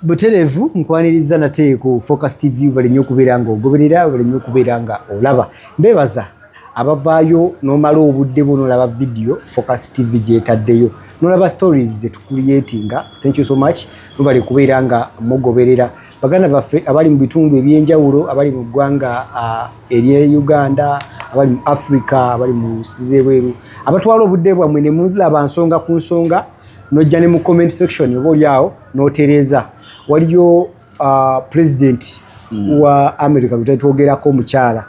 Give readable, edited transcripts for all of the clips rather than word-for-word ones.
Butereevu nkwaniriza nate ku Focus TV. Bali nnyo okubeera nga ogoberera, bali nnyo okubeera nga olaba. Mbebaza abavaayo n'omala obudde bwo n'olaba vidiyo Focus TV gyetaddeyo, n'olaba stories zetucreatinga. Thank you so much, mubali kubeera nga mugoberera. Baganda baffe abali mu bitundu ebyenjawulo, abali mu ggwanga erye Uganda, abali mu Africa, abali mu nsi z'ebweru, abatwala obudde bwammwe ne mulaba nsonga ku nsonga, nojja ne mu comment section oba oli awo n'otereeza. Waliyo president wa America gwe twogerako, omukyala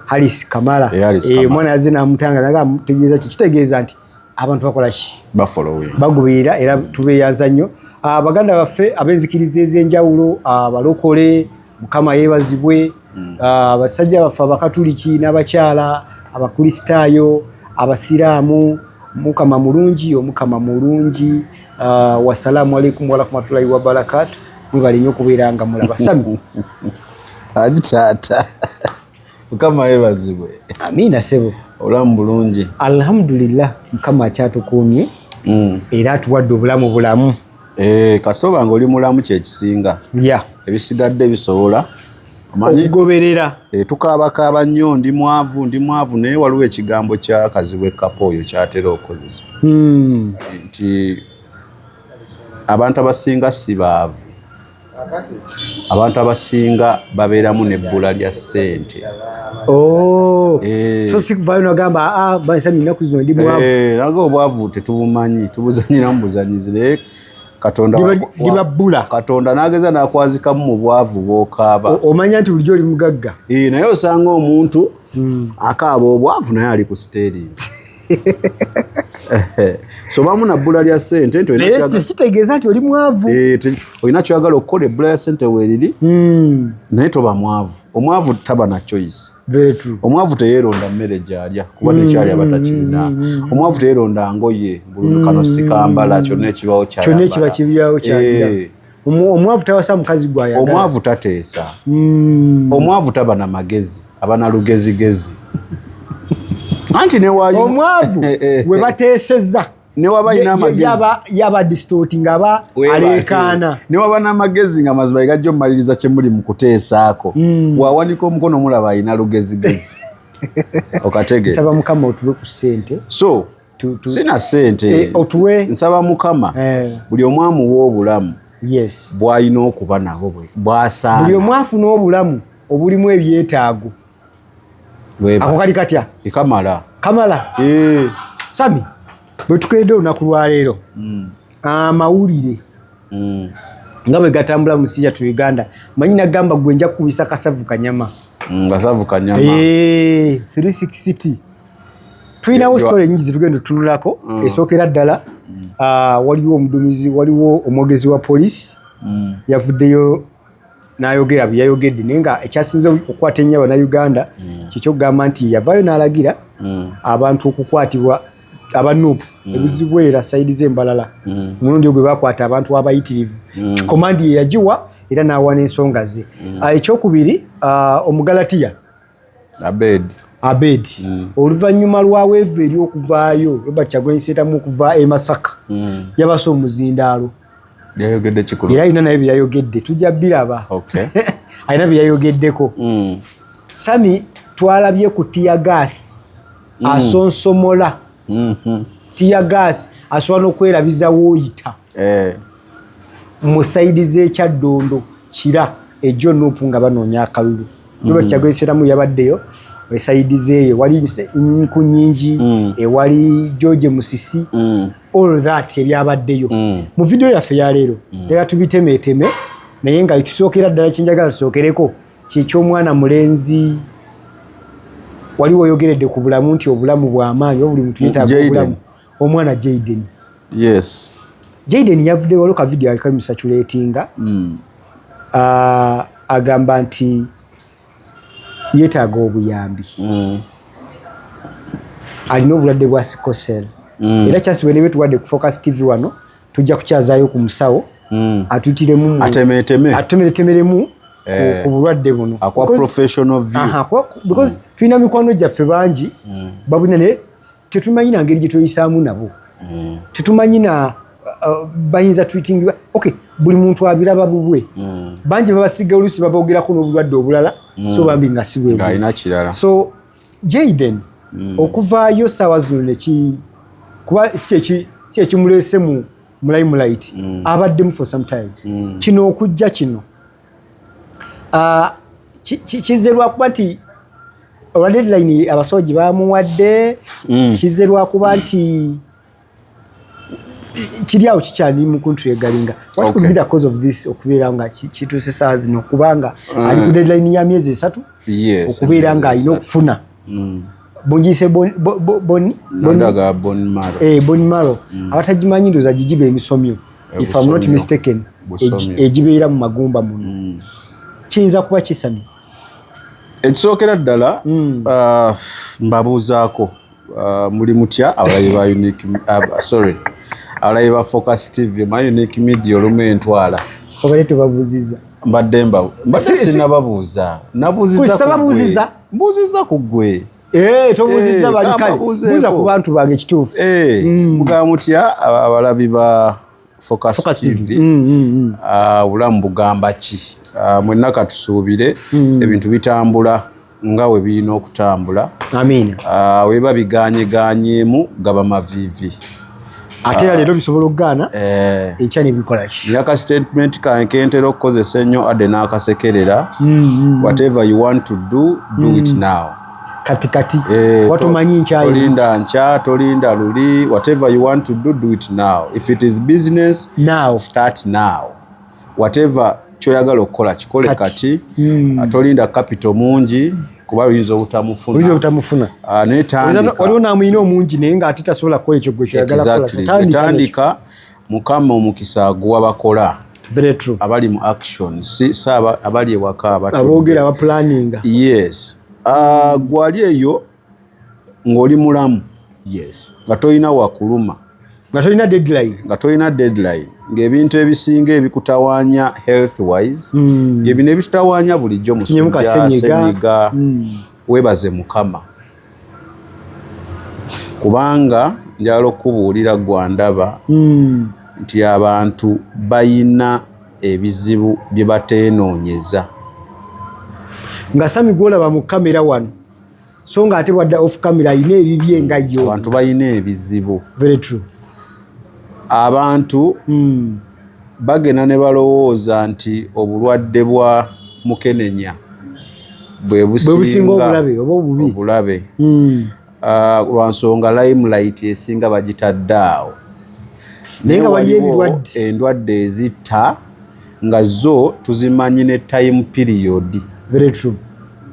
Harris Kamala. Eh, Harris Kamala. Omwana yazze n'amutanga naga, tegeeza ki? Kitegeeza nti abantu bakola ki? Bafollowing. Bagoberera, era tubeeyanza nnyo. Baganda baffe ab'enzikiriza ez'enjawulo, abalokole, Mukama yeebazibwe. Abasajja baffe abakatuliki n'abakyala abakristaayo, abasiraamu, Mukama mulungi, Omukama mulungi. Wasalaamu alaikum warahmatullahi wabarakatu. Mwebale nnyo okubeera nga mulaba. Sami. Aji taata, Mukama yeebazibwe. Amiina, sebo. Obulamu bulungi? Alhamdulillah, Mukama akyatukuumye era atuwadde obulamu bulamu. Eh, kasita oba nga oli mulamu kyekisinga. Ebisigadde bisobola, omanyi okugoberera. Eh, tukaabakaaba nnyo, ndi mwavu, ndi mwavu, naye waliwo ekigambo kya Kazibwe Kapo oyo kyatera okukozesa nti abantu abasinga si baavu, abantu abasinga babeeramu n'ebbula lya ssente. Oh. Eh. So si kuvayo nagamba, "Ah, bansami, ennaku zino ndi mwavu." Eh, naga obwavu tetubumanyi, tubuzanyiramu buzanyizi, naye Katonda Liba bbula. Katonda n'ageza n'akwazikamu mu bwavu bw'okaaba. Omanya nti bulijjo oli mugagga. Eh, naye osanga omuntu akaaba obwavu naye ali ku steering. So bamu na bbula lya ssente nti olina Naye kitegeeza nti oli mwavu. Eh, olina kyoyagala okukola, ebbula lya ssente weeriri, naye toba mwavu. Omwavu taba na choice. Very true. Omwavu teyeeronda mmere gy'alya kuba tekyali abatakirina. Omwavu teyeeronda ngoye, buli kano sikambala, kyonna ekibawo. Kyonna ekiba kibyawo kyagira. Eh. Omwavu tawasa mukazi gwayagala. Omwavu tateesa. Omwavu taba na magezi, aba na lugezigezi, anti newaayo Omwavu we bateeseza newaba alina amagezi yaba distorting, aba aleekaana. Newaba n'amagezi nga mazima gajja omumaliriza kyemuli mu kuteesaako, wawanika omukono mulaba alina lugezigezi, okategeera? Nsaba Mukama otuwe ku ssente. So sina ssente. Eh, otuwe. Nsaba Mukama buli omu amuwa obulamu bw'alina okuba nabwo bwasaana. Buli omu afuna obulamu obulimu ebyetaago. Ako kali katya? Ekamala. Kamala. Eh. Sami, bwe tukeredde olunaku lwaleero, amawulire nga bwe gatambula mu nsi yattu Uganda, manyi nagamba gwe nja kukubisa kasavu kanyama. Kasavu kanyama. Eh, 360 tulinawo story nyingi zetugenda otunulako. Esookera ddala, waliwo omudumizi, waliwo omwogezi wa poliisi yavuddeyo n'ayogera bye yayogedde, naye nga ekyasinze okukwata ennyo Bannayuganda kyekyokugamba nti yavaayo n'alagira abantu okukwatibwa aba NUP ebizibu era side z'embalala. Omulundi ogwo bakwata abantu abayitirivu, command ye yagiwa era n'awa n'ensonga ze. Ekyokubiri, omugalatiya Abed. Abed, oluvannyuma lwa wave eri okuvaayo, Robert Kyagulanyi Ssentamu okuva e Masaka, yabasa omuzindaalo. Yayogedde kikulu. Era alina naye byeyayogedde, tujja biraba. Alina byeyayogeddeko. Sami, twalabye ku tear gas asonsomola, tear gas asobola n'okwerabiza wooyita mu side z'ekyaddondo kira ejjo NUP nga banoonya akalulu. Robert Kyagulanyi Ssentamu yabaddeyo e side zeeyo, wali nku nyingi, ewali George Musisi, all that ebyabaddeyo. Mu vidiyo yaffe yaleero leka tubitemeeteme, naye nga tusookera ddala kyenjagala tusookereko kyekyomwana mulenzi wali woyogeredde ku bulamu nti obulamu bw'amaanyi oba buli muntu yeetaaga Jayden. obulamu, omwana Jaden. Jaden yavudde, waliwo ka vidiyo alikali musaculatinga, agamba nti yeetaaga obuyambi, alina obulwadde bwa sickle cell. Era kyasibwe ne betuwadde ku Focus TV wano, tujja kukyazaayo ku musawo atutiremu Atemeeteme. Atutemeretemeremu Eh. ku bulwadde buno. Akwa professional view. Aha, because tulina mikwano gyaffe bangi babulina, naye tetumanyi na ngeri gye tweyisaamu nabo, tetumanyi na Bayinza treating, okay, buli muntu abiraba bubwe. Bangi babasiga, oluusi babogerako n'obulwadde obulala, so bambi nga si bwe buli. Ng'alina kirala. So Jaden okuvaayo saawa zino neki kuba si ekimuleese mu limelight, abaddemu for some time. Kino okujja kino, ah, kizze lwakuba nti olwa deadline abasawo gye bamuwadde. Kizze lwakuba nti kiri awo kikyali mu kuntriggeringa. What could be the cause of this okubeera nga kituuse saawa zino, kubanga ali ku deadline ya myezi 3 okubeera nga alina emyezi 3. okufuna bungiyise Nondaga bone marrow. Eh, bone marrow. Abatagimanyi, ndowooza gigiba emisomyo, if I'm not Busomyo. mistaken. Busomyo. Egibeera mu magumba muno. Kiyinza kuba kisami? Ekisookera ddala, mbabuuzaako, muli mutya abalabi ba Unique, sorry, abalabi ba Focus TV? Ma Unique Media olumu entwala. Obale tubabuuziza. Mbadde mbadde sinababuuza, nabuuziza Kwesi ku ggwe. tababuuziza? Mbuuzizza ku ggwe. Eh, tobuuzizza Eh, bali kale. kambabuuzeeko. Buuza ku bantu bange kituufu. Eh, mugamba mutya abalabi ba Focus Focus TV? TV. Ah, obulamu bugamba ki? Ah, mwenna katusuubire ebintu bitambula nga we birina okutambula. Amiina. Ah, weba biganyeganyeemu, gaba maviivi. Ate era leero bisobola okugaana, Eh, enkya nebikola ki? Nina ka statement kange kentera okukozesa ennyo, adde n'akasekerera: whatever you want to do, do it now. Kati kati. Eh, watumanyi nkyayi. Tolinda nkya, tolinda luli. Whatever you want to do, do it now. If it is business, now. Start now. Whatever kyoyagala okukola, kikole Kati. kati. Ah, tolinda capital mungi, kuba oyinza obutamufuna. Oyinza obutamufuna. Ah, naye tandika. Waliwo n'amuyina omungi naye ng'ate tasobola kukola ekyo gwe kyoyagala kukola. So Exactly. tandika nekyo. Tandika, Mukama omukisa aguwa bakola, Very true. abali mu action, si abali ewaka abatudde. Aboogera, abaplaninga. Yes. Ah, gwali eyo ng'oli mulamu, nga tolina wakuluma, nga tolina deadline, nga tolina deadline, ng'ebintu ebisinga ebikutawaanya health wise, ebino ebitutawaanya bulijjo, Funyemu musujja, kasenyiga. Senyiga, weebaze Mukama, kubanga njagala okukubuulira gwandaba nti abantu bayina ebizibu bye bateenoonyeza. Nga Sami gwolaba mu kamera wano, so nga ate bwadda off camera alina ebibye nga yo. Abantu balina ebizibu. Very true. Abantu bagenda ne balowooza nti obulwadde bwa mukenenya bwe bwe businga businga obulabe oba obubi. Obulabe. Ah, lwa nsonga limelight esinga bagitadde awo. Naye nga waliyo waliwo ebirwadde. Endwadde ezitta nga zo tuzimanyi ne time period. Very true.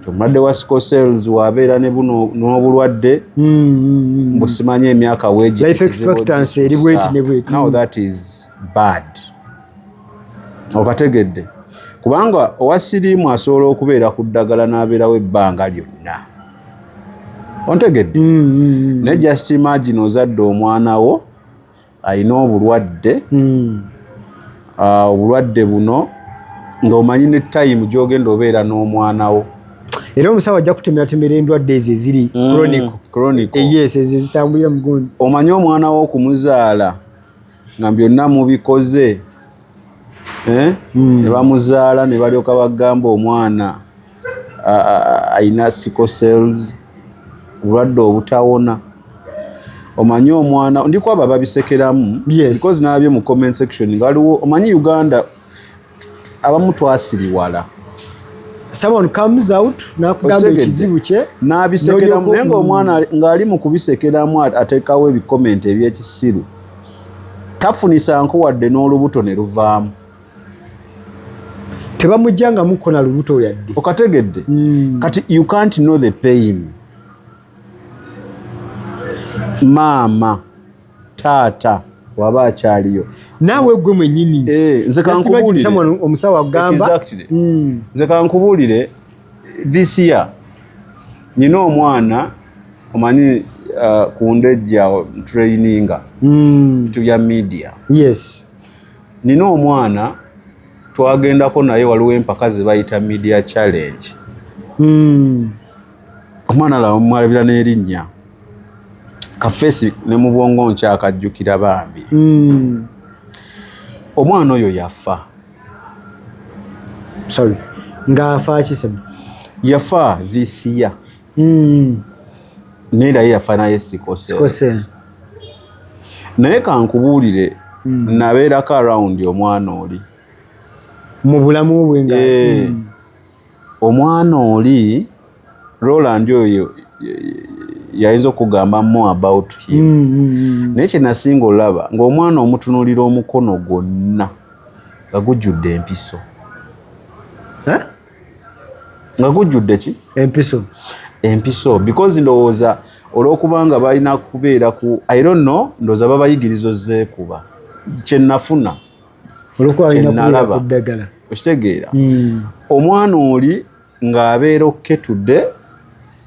Omulwadde wa sickle cells wabeera ne buno n'obulwadde mbusimanyi emyaka weegi. Life expectancy eri bweti ne bweti. Now that is bad, okategedde? Kubanga owa siriimu asobola okubeera ku ddagala n'abeerawo ebbanga lyonna, ontegedde? Naye just imagine ozadde omwana wo alina obulwadde. Ah, obulwadde buno ng'omanyi ne time gy'ogenda obeera n'omwana wo. Era omusawo ajja kutemeratemera endwadde ezo eziri chronic. Chronic. Eh, yes, ezo ezitambulira mu gundi. Omanyi omwana wo okumuzaala nga byonna mubikoze, eh? Ne bamuzaala ne balyoka bagamba omwana ayina sickle cells, obulwadde obutawona. Omanyi omwana ndikwabo babisekeramu, because nalabye mu comment section nga waliwo, omanyi Uganda abamu twasiriwala. Someone comes out n'akugamba Okitegedde? ekizibu kye. N'abisekeramu, naye ng'omwana ng'ali mu kubisekeramu ateekawo ebikomenti ebyekisiru, tafunisa nkuwadde n'olubuto ne luvaamu. Tebamugjangamuko na lubuto yadde. Okategedde? Kati you can't know the pain, maama, taata waba akyaliyo. Naawe gwe mwennyini. Eh, nze Just imagine kankubuulire. someone, omusawo agamba. Exactly. Nze kankubuulire, this year nyina omwana, omanyi, ku ndejja traininga bintu bya media. Nina omwana twagendako naye, waliwo empaka ze bayita media challenge. Omwana laba mwalabira n'erinnya kafeesi ne mu bwongo nkyakajjukira bambi. Omwana oyo yafa. Sorry, ng'afa ki, Sami? Yafa this year. Naye era ye yafa naye sickle cell. Sickle cell. Naye kankubuulire, nabeerako around omwana oli mu bulamu bwe nga Eh. Omwana oli Roland oyo yayinza okugamba more about him. Naye kyenasinga olaba ng'omwana omutunulira omukono gwonna nga gujjudde empiso. Eh? Nga gujjudde ki? Empiso. Empiso, because ndowooza olw'okubanga balina kubeera ku, I don't know, ndowooza babayigiriza ozeekuba kyenafuna. Olwokuba balina kubeera Kyenalaba. ku ddagala. Okitegeera? Omwana oli ng'abeera oketudde,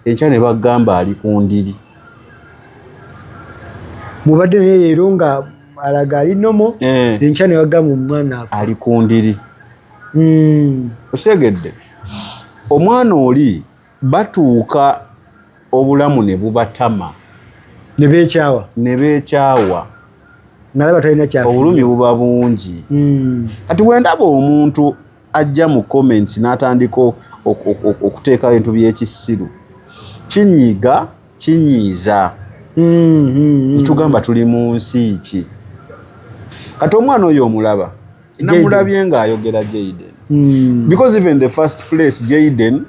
enkya ne bagamba ali ku ndiri. Mubadde naye leero nga alaga ali normal, Eh. enkya ne bagamba omwana afa. Ali ku ndiri. Okitegedde? Omwana oli batuuka obulamu ne bubatama. Ne beekyawa. Ne beekyawa. Nalaba talina kyafi. Obulumi buba bungi. Kati wendaba omuntu ajja mu comments n'atandika okuteeka ebintu by'ekisiru, kinyiga, kinyiiza. Tugamba tuli mu nsi ki? Kati omwana oyo omulaba, namulabye ng'ayogera Jaden, because even the first place Jaden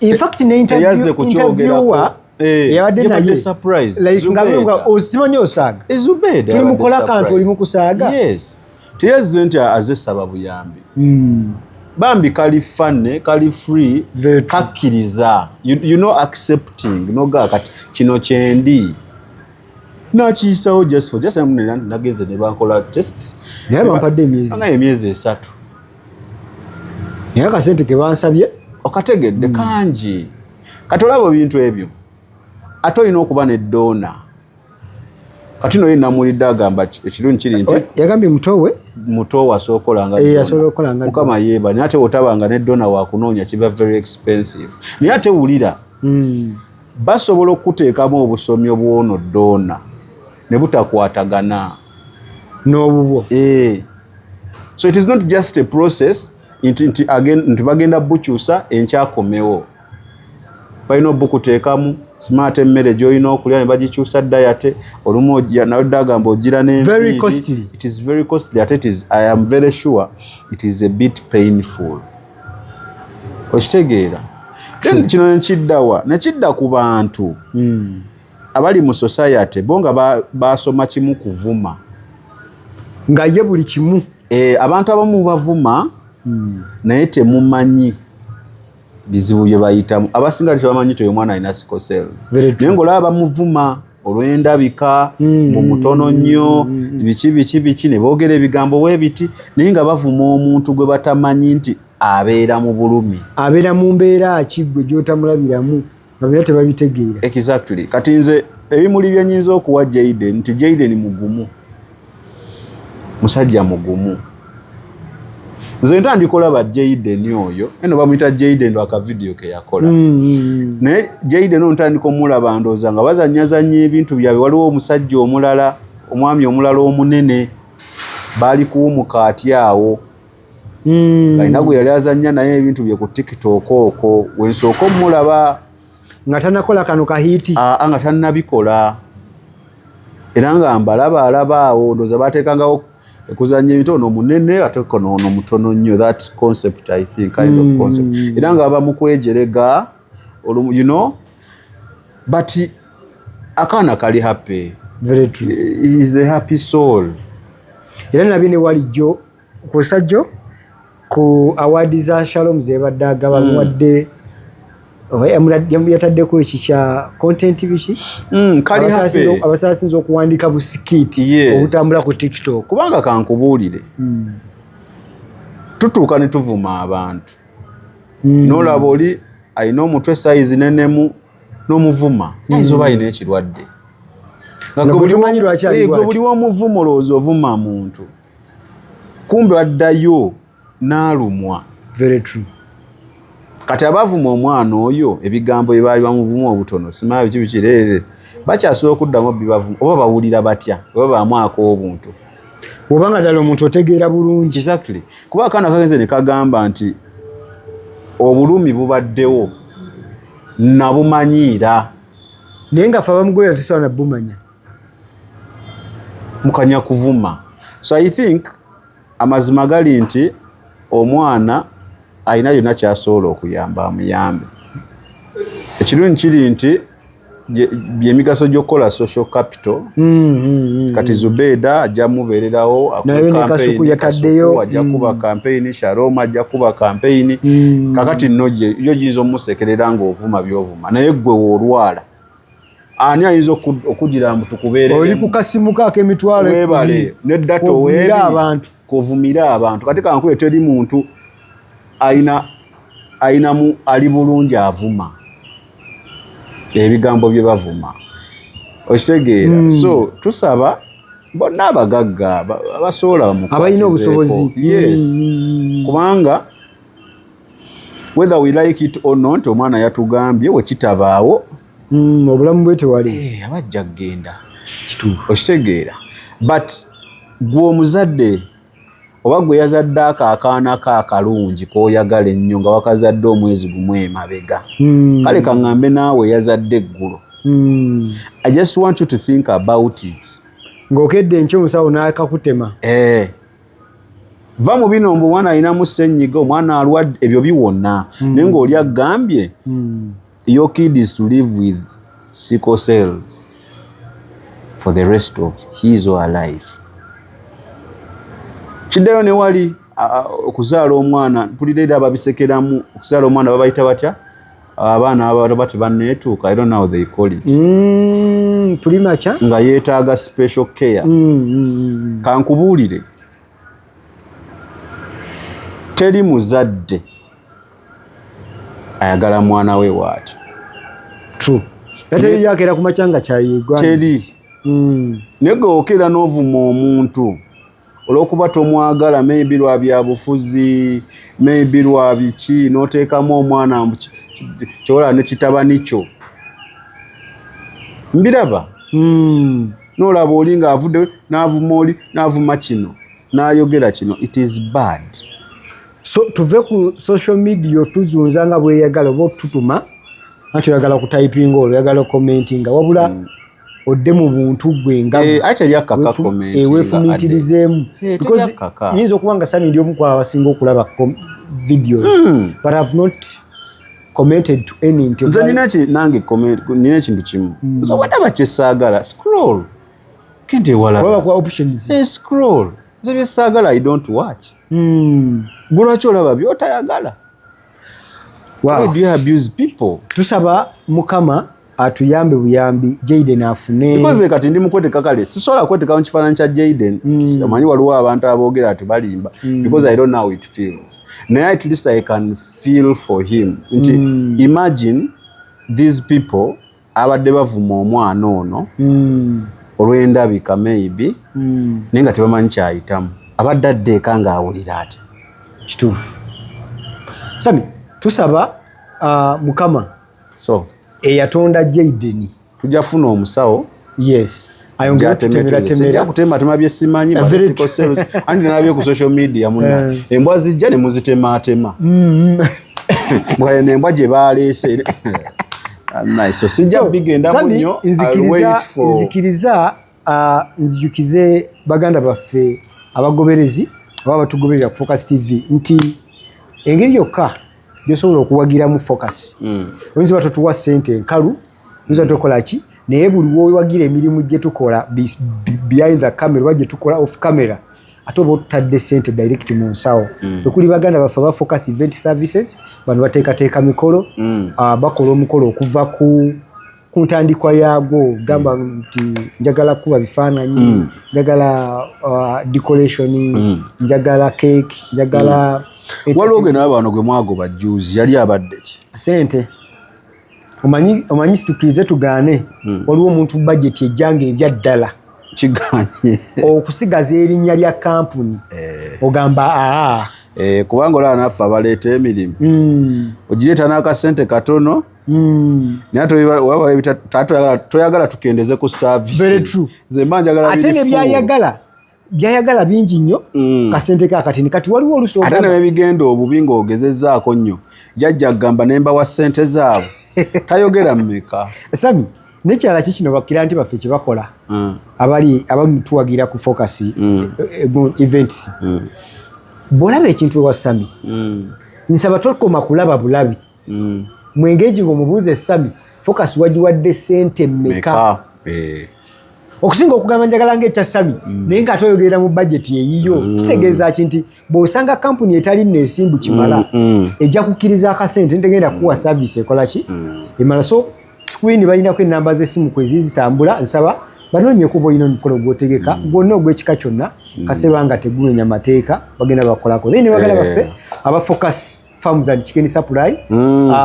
In fact, ne teyazze kukyogerako. interviewer Eh, yabadde yabadde naye surprise. like nga Zubeida. nga osimanyi osaaga. Zubeida Tuli yabadde mukola kantu, surprise. oli mu kusaaga. Yes, teyazze nti aze saba buyambi. Bambi kali funny, kali free. Very true. Kakkiriza, accepting noga kati kino kyendi nakiyisawo just for just nageze ne bankola test. Naye bampadde emyezi. Nga emyezi 3. Naye akasente ke bansabye. Okategedde? Kangi. Kati olaba ebintu ebyo, ate olina okuba ne donor. Kati noye namulidde agamba ekirungi kiri nti Yagambye muto we. Muto we asobola nga Eh, donor. Asobola okukola nga Mukama yeeba, naye ate otabanga ne donor wakunoonya kiba very expensive. Naye ate wulira, basobola okuteekamu obusomyo bwono donor ne butakwatagana n'obubwo. Eh. So it is not just a process nti, again, nti bagenda bukyusa enkyakomewo. Balina obukuteekamu smart emmere gy'olina okulya ne bagikyusa diet olumu nawe agamba ogira Very n'enviiri. costly. It is very costly, ate it is, I am very sure it is a bit painful. Okitegeera? Then kino nekiddawa? Nekidda ku bantu abali mu society bo nga basoma kimu kuvuma. Nga ye buli kimu. E, abantu abamu bavuma, naye temumanyi bizibu bye bayitamu. Abasinga tebamanyi ti oyo omwana alina sickle cells. Very true. Naye ng'olaba bamuvuma olw'endabika, mu mutono nnyo, biki biki biki, ne boogera ebigambo weebiti, naye nga bavuma omuntu gwe batamanyi nti abeera mu bulumi. Abeera mu mbeera ki gwe gy'otamulabiramu, nga byonna tebabitegeera. Exactly. Kati nze ebimuli bye nyinza okuwa Jaden nti Jaden mugumu, musajja mugumu. Nze ntandika olaba Jaden oyo, eno bamuyita Jaden lwakavidiyo ke yakola. Naye Jaden ono ntandika omulaba, ndowooza nga bazanyazanya ebintu byabwe. Waliwo omusajja omulala, omwami omulala omunene, baali kuwumukaati awo, alina gwe yali azanya naye ebintu bye ku TikTok. Okwo wensooka omulaba. Nga tanakola kano ka hit. Aa, nga tannabikola, era nga mbalaba alaba awo, ndowooza bateekangawo ekuzanya ebintu, ono munene ate kono ono mutono nnyo. That concept, I think, kind of concept, era nga baba mu kwejerega olumu, but akaana kali happy. Very true. He is a happy soul. Era nabye ne wali jjo ku sajjo ku award za Shalom zebadde agaba, muwadde oba yataddeko eki kya content biki. Kali happy. Abasasinza okuwandika bu skit obutambula ku TikTok. Kubanga kankubuulire, tutuuka ne tuvuma abantu. N'olaba oli alina omutwe size nenemu n'omuvuma, ayinza oba alina ekirwadde. Nga gwe tomanyi lwaki ali Eh, gwe bw'ati. buli womuvuma olowooza ovuma muntu, kumbe addayo n'alumwa. Very true. Kati abavuma omwana oyo, ebigambo bye baali bamuvuma obutono, simanya biki biki, leere bakyasobola okuddamu bibavuma, oba bawulira batya, oba bamwako obuntu. Bw'obanga ddala omuntu otegeera bulungi. Exactly, kuba akaana kagenze ne kagamba nti obulumi bubaddewo, nabumanyiira. Naye nga fe abamugoyera tesobola nabumanya. Mukanya kuvuma. So I think amazima gali nti omwana alina yonna kyasobola okuyamba, amuyambe. Ekirungi kiri nti byemigaso gy'okukola social capital. Kati Zubeda ajja mubeererawo. Naye ne Kasuku yataddeyo. Ajja kuba campaign, Shalom ajja kuba campaign. Kakati nno yo giyinza omusekerera ng'ovuma by'ovuma, naye gwe woolwala, ani ayinza okugira mbu tukubeerere? Oli ku kasimu ko ak'emitwalo. Webale ne data. Ovumire abantu. Kovumire abantu. Kati kankube, teri muntu ayina ayinamu ali bulungi avuma ebigambo bye bavuma, okitegeera? So tusaba bonna abagagga abasobola bamukwatizeeko. Abalina obusobozi. Yes, kubanga whether we like it or not, omwana yatugambye wekitabaawo, Obulamu bwe tewali. Abajja kugenda. Kituufu. Okitegeera? But gwe omuzadde oba gwe yazadde ako akaana ko akalungi k'oyagala ennyo nga wakazadde omwezi gumu emabega, kale kaŋŋambe naawe yazadde eggulo, I just want you to think about it. Ng'okedde enkya omusawo n'akakutema. Va mu bino mbu omwana alinamu ssenyiga, omwana alwadde, ebyo biwona. Naye ng'oli agambye your kid is to live with sickle cells for the rest of his or her life. Kiddayo ne wali okuzaala omwana, mpulira era ababisekeramu okuzaala omwana babayita batya abaana ababa tebanneetuuka? I don't know how they call it. Premature. Nga yeetaaga special care. Kankubuulire, teri muzadde ayagala mwana we waatyo. True. Ate teri yakeera ku makya nga kyayigwa. Teri. Naye gwe okeera n'ovuma omuntu olw'okuba tomwagala, maybe lwa byabufuzi, maybe lwa biki, n'oteekamu omwana mbu kyola ne kitabani kyo mbiraba. N'olaba oli ng'avudde n'avuma oli, n'avuma kino, n'ayogera kino. It is bad. So tuve ku social media otuzunza nga bweyagala oba otutuma, anti oyagala kutypinga, olwo oyagala commentinga, wabula odde mu buntu gwe nga Ate teri akaka comment. Weefumiitirizeemu. Eh, Because teri akaka. nyinza okuba nga Sami ndi omu ku abasinga okulaba videos, but I've not commented to any nti Nze nina nange nina ekintu kimu. So whatever kyesaagala, scroll, genda ewalala. Oba bakuwa options. Scroll. Nze byesaagala, I don't watch. Gwe lwaki olaba byotayagala? Why do you abuse people? Tusaba Mukama atuyambe buyambi, Jaden afune. Because kati ndi mukweteka, kale sisobola kweteka mu kifaananyi kya Jaden. Omanyi waliwo abantu aboogera ati balimba, because I don't know how it feels, naye at least I can feel for him nti imagine these people abadde bavuma omwana ono olw'endabika maybe, naye nga tebamanyi kyayitamu, abadde adda eka ng'awulira ati. Kituufu Sami, tusaba Mukama so eyatonda Jaden. Tujja funa omusawo. Yes, ayongere Sijja otutemeratemera. Kutematema byesimanyi. Very. Anti nalabye ku social media muna embwa zijja ne muzitematema mukale embwa gye baleese. Nice. So sijja So, bigendamu Sami, nnyo. I'll nzikiriza wait for nzikiriza nzijukize baganda baffe abagoberezi oba abatugoberera ku Focus TV nti engeri yokka gyosobola okuwagiramu Focus, oyinza oba totuwa ssente enkalu, oyinza tokola ki, naye buli wowagira emirimu gye tukola behind the camera oba gye tukola off camera, ate oba otutadde ssente direct mu nsawo. Ekuli baganda baffe aba Focus Event Services, bano bateekateeka mikolo, bakola omukolo okuva ku ntandikwa yaagwo, gamba nti njagala kuba bifaananyi, njagala decoration, njagala cake, njagala Waliwo gwe nawe bano gwe mwagoba juzi, yali abadde ki? Sente. Omanyi situkirize tugaane, waliwo omuntu budget ejjanga ebya ddala Kiganye. Okusigaza erinnya lya kampuni, ogamba aa. Eh, kubanga olaba naffe abaleeta emirimu, ogireeta n'akasente katono, naye ate toyagala tukendeze ku service. Very true. Nze mba njagala Ate biri full. Nebyayagala. Byayagala bingi nnyo. Kasente ka katini kati waliwo olusi Ate nebigenda obubi ng'ogezezzaako nnyo, jajja agamba nembawa ssente zaabwe, tayogera mmeka. Sami, nekirala ki kino bakira nti baffe kyebakola abali abamutuwagira ku Focus Events. Bw'olaba ekintu ewa Sami, nsaba tokoma kulaba bulabi. Mwengeji ng'omubuuze, "Sami, Focus wagiwadde ssente mmeka?" Meka. Okusinga okugamba njagala ngaekya Sami, naye nga ate mu bajeti eyiyo. Kitegeeza ki? Nti bw'osanga kampuni etali neesimbu kimala, ejja kukkiriza akasente, ntegenda kuwa service ekola ki emala. So screen balinako enamba z'essimu kwezi zitambula. Nsaba banoonyeeko oba olina omukolo gw'otegeka gwonna ogw'ekika kyonna, kaseba nga tegumenya mateeka, bagenda bakolako. Then ne bagala baffe aba Focus Farms and Chicken Supply.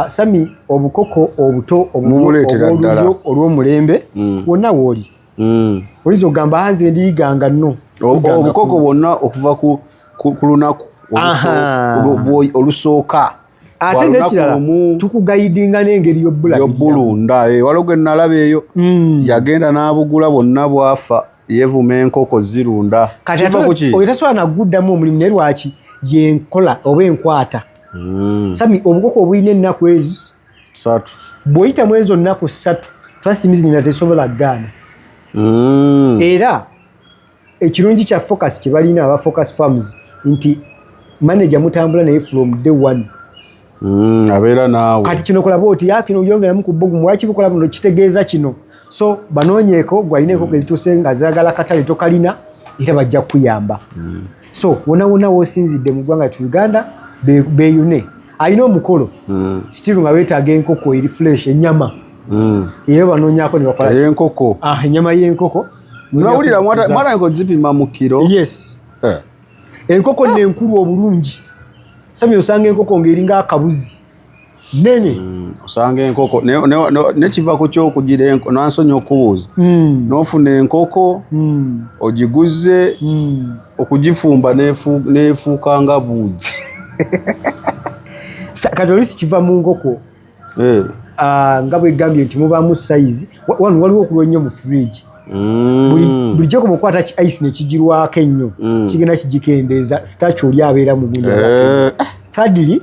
Sami, obukoko obuto Mumuleetera ddala. obw'olulyo olw'omulembe wonna wooli. Oyinza okugamba, "Ah, nze ndiyiganga nno." Obukoko bwonna okuva ku lunaku olusooka. Ate Bwa lunaku n'ekirala, lumu. Tukuguidinga n'engeri y'obulabirira. Yobulunda. Waliwo gwe nalaba eyo, yagenda n'abugula bwonna, bwafa, yeevuma enkoko zirunda. Kati Kiva ate ku ki? oyo tasobola naguddamu omulimu, naye lwaki yenkola oba enkwata? Sami, obukoko obulina ennaku ezo 3. Bw'oyitamu ezo nnaku 3, trust me, zina tesobola kugaana. Era ekirungi kya Focus kye balina aba Focus Farms nti manager mutambula naye from day one. Abeera naawe. Kati kino kolaba oti kino oyongeramu ku bbogumu, lwaki bukola buno, kitegeeza kino. So banoonyeeko gwalina enkoko ezituuse nga zaagala katale, tokalina, era bajja kukuyamba. So wona wona woosinzidde mu ggwanga tu Uganda, beeyune alina omukolo, still nga weetaaga enkoko eri fresh, ennyama, era banoonyako ne bakola ki? Eyenkoko. Ah, ennyama y'enkoko. Nawulira mwatandika ozipima mu kiro. Yes. Enkoko nno enkulu obulungi, Sami, osanga enkoko ng'eringa akabuzi nene. Osanga enkoko nekiva ku kyokugira nansonya okubuuza, n'ofuna enkoko ogiguze, okugifumba neefuuka nga buugi. Kati oluusi kiva mu nkoko. Ah, nga bwegambye nti mubaamu size. Wano waliwo okulwa ennyo mu fridge. Buli gyokoma okukwata ki ice nekigirwako ennyo, kigenda kigikendeeza starch oli abeera mu gundi. Thirdly,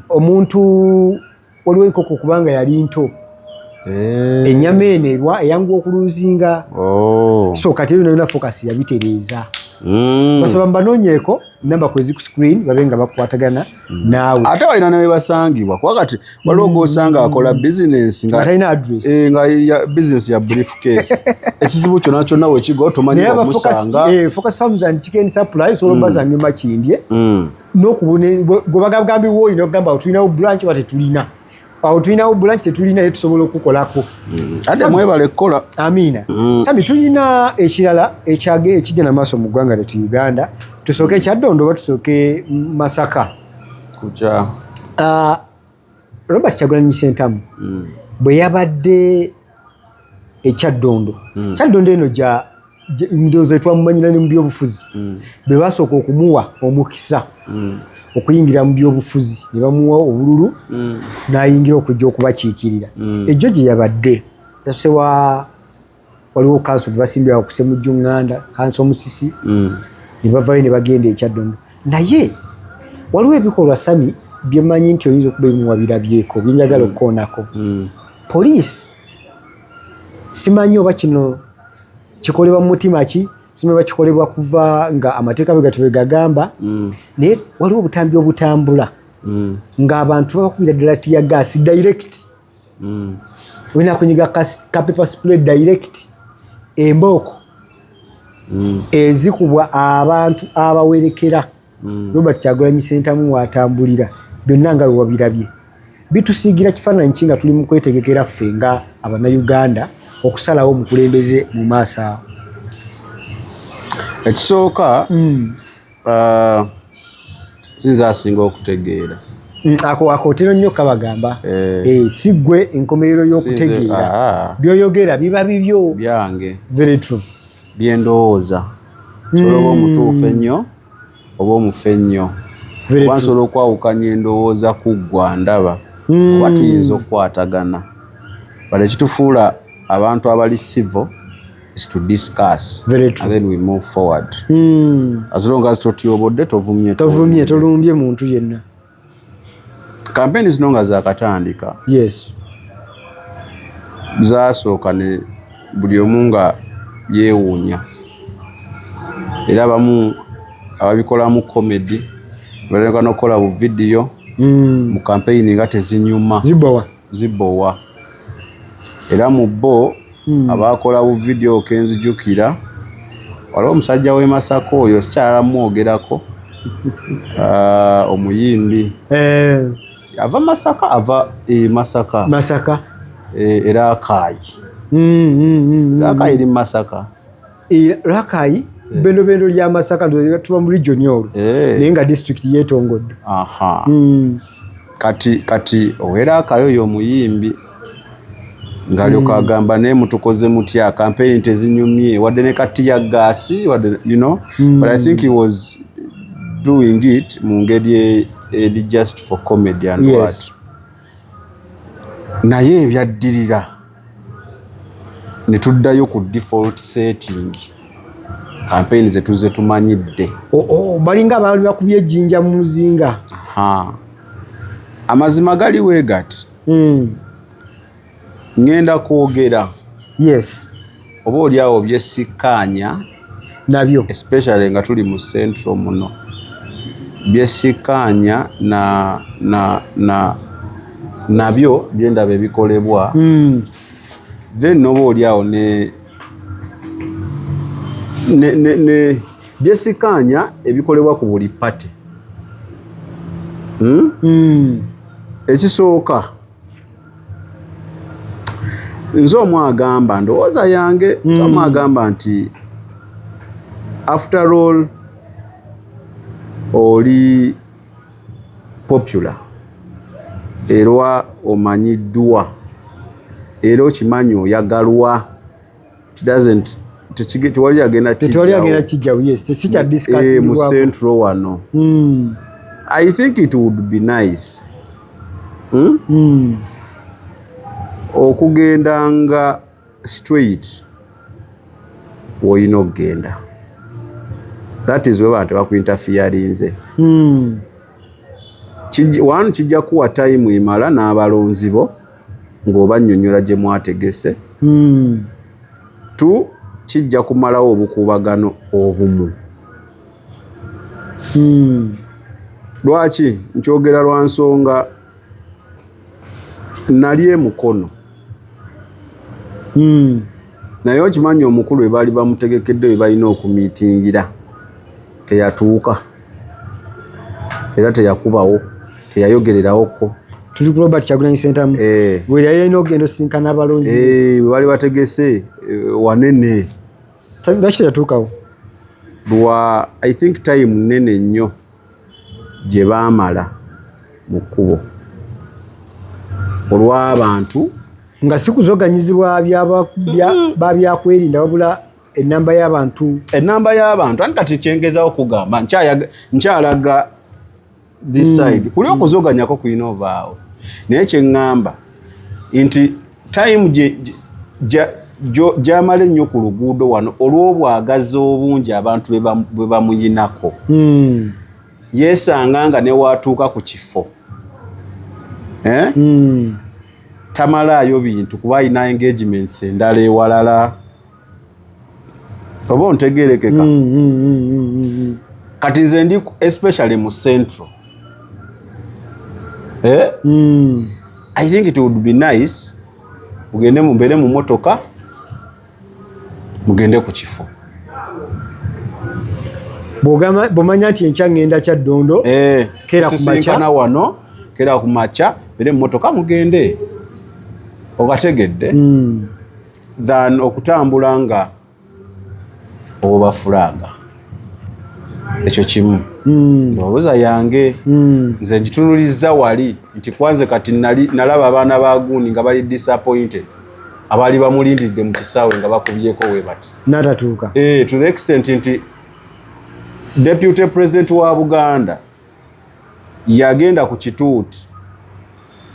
omuntu waliwo enkoko kubanga yali nto, ennyama eno erwa eyanguwa okulosinga. So kati ebyo byonna Focus yabitereeza. Basaba mbanoonyeeko, namba kwezi ku screen, babe nga bakwatagana naawe. Ate walina ne webasangibwa, kuba kati waliwo gwosanga akola bizinesi nga talina address. Nga bizinesi ya briefcase, ekizibu kyonna kyonna wekigo tomanyi Naye aba Focus, wamusanga. Focus Farms and Chicken Supply osobola obasanga e Makindye n'okubune gwe bagambibwa olina okugamba awo tulinawo branch oba tetulina, awo tulinawo branch, tetulina, naye tusobola okukolako. Ate mwebale kukola. Amiina. Sami, tulina ekirala ekyage ekigenda maaso mu ggwanga letu Uganda. Tusooke Kyaddondo oba tusooke Masaka? Kutya? Robert Kyagulanyi Ssentamu bwe yabadde ekyaddondo, Kyaddondo eno gya ndowooza etwamumanyira ne mu byobufuzi, bwe basooka okumuwa omukisa okuyingira mu byobufuzi ne bamuwa obululu n'ayingira okujja okubakiikirira, ejjo gye yabadde yasewa waliwo kanso gye basimbye awo ku Semujju Nganda, kanso omusisi, ne bavayo ne bagenda ekyaddondo. Naye waliwo ebikolwa, Sami, byemanyi nti oyinza okuba ebimuwa birabyeko byenjagala okukoonako. Poliisi, simanyi oba kino kikolebwa mu mutima ki, simanyi oba kikolebwa kuva nga amateeka bwe gatyo bwe gagamba, naye waliwo obutambi obutambula ng'abantu babakubira ddala tear gas direct, olina kunyiga ka pepper spray direct, embooko ezikubwa abantu abawerekera Robert Kyagulanyi Ssentamu watambulira. Byonna nga wewabirabye, bitusiigira kifaananyi ki nga tuli mu kwetegekera ffe nga Abannayuganda okusalawo omukulembeze mu maaso awo? Ekisooka, sinza asinga okutegeera. Ako akotero nnyo kabagamba. Si ggwe enkomerero y'okutegeera. Ah. Byoyogera biba bibyo. Byange. Very true. Byendowooza, sobola oba omutuufu ennyo oba omufu ennyo. Very Oba true. nsobola okwawukanya endowooza ku ggwa ndaba, oba tuyinza okukwatagana bale ekitufuula abantu abali civil. Is to discuss. Very true. And then we move forward. As long as totyobodde, tovumye, tovumye, tolumbye muntu yenna. Campaign zino nga zakatandika, zasooka ne buli omu nga yeewuunya, era abamu ababikolamu comedy batandika n'okukola bu video mu campaign nga tezinyuma. Zibowa. Zibowa. Era mu bo abakola bu video kenzijukira waliwo omusajja w'e Masaka oyo, sikyala mwogerako, ah, omuyimbi. Ava Masaka, ava e Masaka. Masaka. Era Akaayi. Akaayi eri mu Masaka. Rakayi bendobendo lya Masaka, ndowooza tuba mu region olwo, naye nga district yeetongodde. Aha. Kati owera Akaayi oyo omuyimbi ng'alyoka agamba, naye mutukoze mutya, campaign tezinyumye wadde ne ka tear gas wadde, but I think he was doing it mu ngeri eri just for comedy and what. Naye ebyaddirira ne tuddayo ku default setting, campaign zetuze tumanyidde. Balinga abaali bakubye ejjinja mu muzinga. Aha. Amazima gali weegati, ŋŋenda kwogera oba oli awo byesikkaanya nabyo, especially nga tuli mu central muno, byesikkaanya na nabyo byendaba ebikolebwa, then noba oli awo ne byesikkaanya ebikolebwa ku buli party, Ekisooka, nze omu agamba, ndowooza yange, nze omu agamba nti after all oli popular era omanyiddwa era okimanyi oyagalwa. It doesn't, tewali agenda Tetwali agenda kijjawo, yes, tesikya mu discussingwako. Central wano, I think it would be nice, Okugendanga straight woyina okugenda, that is weba tebakuinterferinze. One, kijja kuwa time emala n'abalonzi bo ng'obannyonnyola gye mwategese. Two, kijja kumalawo obukuubagano obumu. Lwaki nkyogera? Lwa nsonga nali emukono, naye okimanyi omukulu we baali bamutegekedde we balina okumiitingira teyatuuka, era teyakubawo, teyayogererawoko. Tuli ku Robert Kyagulanyi Ssentamu. Eh. Bwe yali alina okugenda osinkana abalonzi. Eh, we baali bategese, wanene. Lwaki teyatuukawo? Lwa, I think, time nene nnyo gye baamala mu kkubo olw'abantu. Nga si kuzoganyizibwa babyakwerinda, wabula enamba y'abantu. Enamba y'abantu. Anti kati kyengezaho okugamba, nkyalaga this side kuli okuzoganyako kulina ovaawo, naye kyeŋŋamba nti time gyamala ennyo ku luguudo wano olw'obwagazi obungi abantu bwe bamuyinako, yeesanga nga newaatuuka ku kifo, eh? Tamalaayo bintu kuba alina engagements endala ewalala, oba ontegerekeka? Kati nze ndi especially mu central, eh? I think it would be nice mugende mubeere mu motoka, mugende ku kifo. Bw'omanya nti enkya ŋŋenda Kyaddondo, Eh, keera ku makya. Tusisinkana wano, keera ku makya, bere mu motoka mugende, ogategedde, than okutambula nga oba fulaga. Ekyo kimu. Ndowooza yange, nze ngitunuliza wali nti kwanze kati nali nalaba abaana ba gundi nga bali disappointed, abaali bamulindiridde mu kisaawe nga bakubyeko we bati. N'atatuuka. Eh, to the extent nti deputy president wa Buganda yagenda ku kituuti,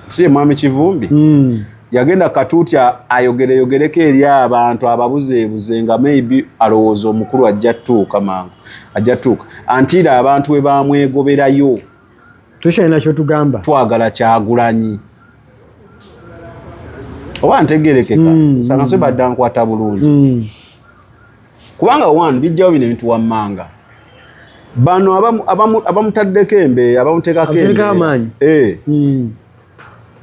si ye mwami Kivumbi? Yagenda Katuuti ayogereyogereko eri abantu ababuzeebuze, nga maybe alowooza omukulu ajja tuuka mangu, ajja tuuka antiira abantu we bamwegoberayo. Tukyalina kyotugamba. Twagala Kyagulanyi, oba ntegerekeka? Sanga so badda nkwata bulungi. Kubanga one, bijjawo bino ebintu wammanga, bano abamutaddeko embeera, abamuteekako Abamuteekako amaanyi. Eh,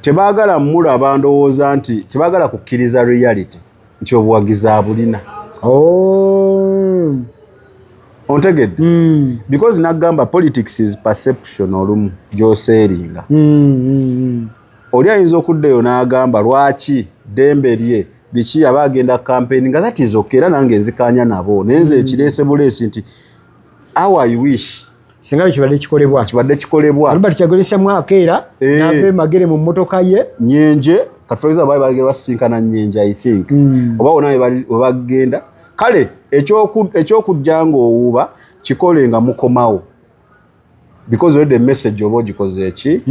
tebaagala mulaba, ndowooza nti tebaagala kukkiriza reality nti obuwagizi abulina. Oh. Ontegedde? Because nagamba politics is perception, olumu gyoseeringa. Oli ayinza okuddayo n'agamba lwaki ddembe lye biki, aba agenda campaign, nga that is okay, era nange nzikanya nabo, naye nze ekireese buleesi nti how I wish Singa bwe kibadde kikolebwa. Kibadde kikolebwa. Robert Kyagulanyi Ssentamu akeera n'ava e Magere mu mmotoka ye. Nyenje katufagiza baali bagenda basisinkana Nyenje, I think, oba wonna we bagenda. Kale ekyokujja ng'owuuba kikole nga mukomawo, because already message oba ogikoze eki.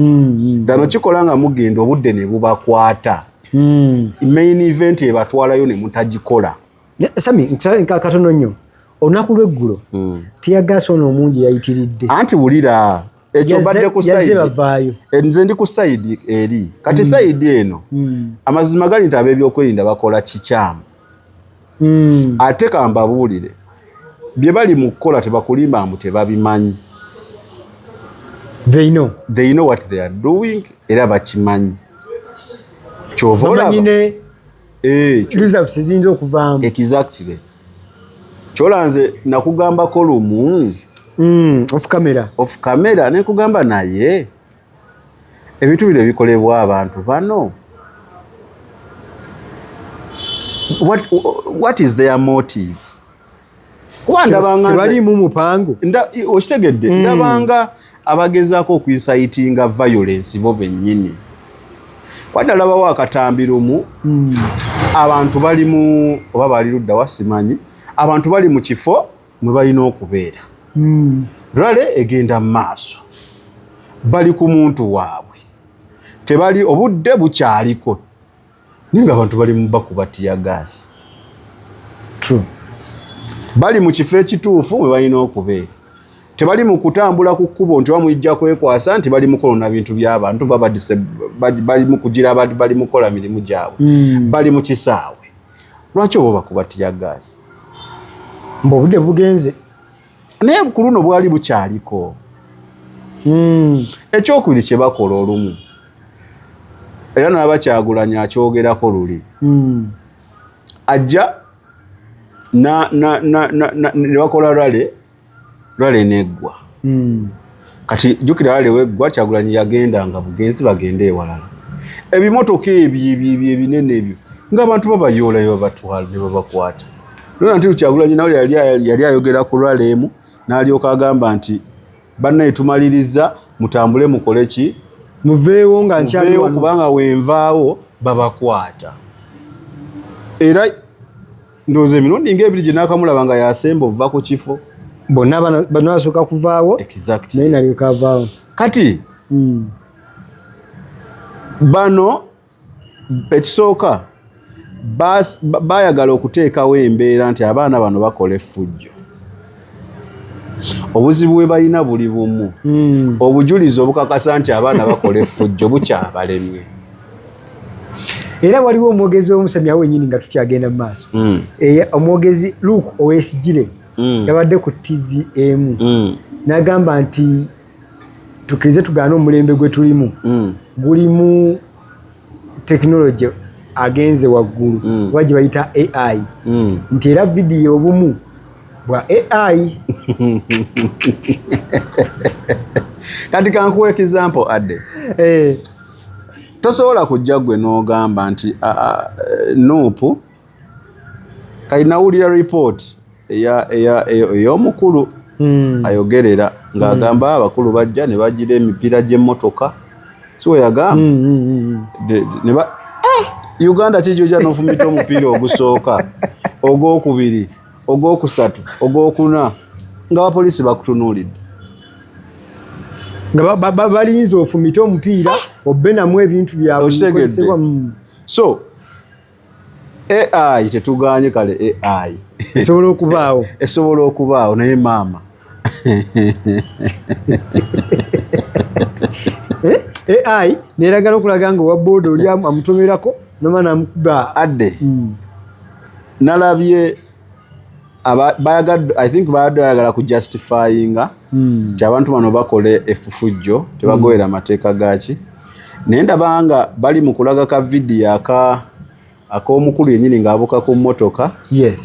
Dano kikola nga mugenda, obudde ne bubakwata, main event ebatwalayo ne mutagikola. Sami, katono nnyo, olunaku lw'eggulo tear gas ono omungi yayitiridde. Anti wulira ekyo, mbadde ku Yazze side bavaayo. Nze ndi ku side eri, kati side eno, amazima gali nti ab'ebyokwerinda bakola kikyamu. Ate kambabuulire, bye bali mu kukola tebakulimba mbu tebabimanyi. They know. They know what they are doing, era bakimanyi, kyova olaba Bamanyi ne results eziyinza okuvaamu. Exactly, kyola nze nakugambako lumu Off camera. Off camera nekugamba, naye ebintu bino ebikolebwa abantu bano, what is their motive? Kuba ndabanga Tebaliimu mupango. Okitegedde? Ndabanga abagezaako okuincitinga violence bo bennyini, kuba nalabawo akatambi lumu, abantu bali mu, oba bali ludda wa simanyi, abantu bali mu kifo mwe balina okubeera, rally egenda mu maaso, bali ku muntu waabwe, tebali, obudde bukyaliko, naye nga abantu bali mu bakuba tear gas. True. Bali mu kifo ekituufu mwe balina okubeera, tebali mu kutambula ku kkubo nti bamuyijja kwekwasa nti bali mu kwonona bintu by'abantu, bali mu kugira, bali mu kukola mirimu gyabwe, bali mu kisaawe. Lwaki oba bakuba tear gas? Mbu obudde bugenze. Naye ku luno bwali bukyaliko. Ekyokubiri kye bakola olumu, era nalaba Kyagulanyi akyogerako luli, ajja ne bakola rally, rally neggwa. Kati jjukira rally weggwa, Kyagulanyi yagendanga bugenzi, bagende ewalala, ebimotoka ebyo ebyo ebinene ebyo ng'abantu babayoola ne babatwala ne babakwata. Lona nti Kyagulanyi nawe yali ayogera ku rally emu, n'alyoka agamba nti bannaye tumaliriza, mutambule mukole ki? Muveewo nga nkyali Muveewo wano. Kubanga wenvaawo babakwata. Era ndowooza emirundi ng'ebiri gye naakamulaba nga yasemba ova ku kifo. Bonna bano basooka kuvaawo. Exactly. Naye nalyoka avaawo. Kati bano ekisooka bayagala okuteekawo embeera nti abaana bano bakola effujjo. Obuzibu bwe balina buli bumu, obujulizi obukakasa nti abaana bakola effujjo bukyabalemye. Era waliwo omwogezi omusamyawo wenyini, nga tukyagenda mu maaso, omwogezi Luke Owesigire yabadde ku TV emu, n'agamba nti tukkirize tugaane, omulembe gwe tulimu gulimu tekinologi agenze waggulu, oba gye bayita AI, nti era vidiyo obumu bwa AI. Kati kankuwa example adde. Tosobola kujja gwe n'ogamba nti NUP kali, nawulira report ey'omukulu ayogerera ng'agamba abakulu bajja ne bagira emipiira gy'emmotoka, si we yagamba? Ne Uganda kijjoja n'ofumita omupiira ogusooka, ogwokubiri, ogwokusatu, ogwokuna, nga abapoliisi bakutunuulidde. Nga balinze ofumite omupiira obbe namu ebintu byabwe. Okitegedde? Bikozesebwa. So AI tetuganye, kale AI esobola okubaawo. Esobola okubaawo, naye maama. Eh, AI neragala okulaga nga owa boda oli amutomerako noma namukuba. Adde nalabye bayagadde, I think babadde bayagala ku justifyinga nti abantu bano bakola effufujjo, tebagoberera amateeka gaki, naye ndaba nga bali mu kulaga ka vidiyo aka ak'omukulu yennyini ng'abuka ku mmotoka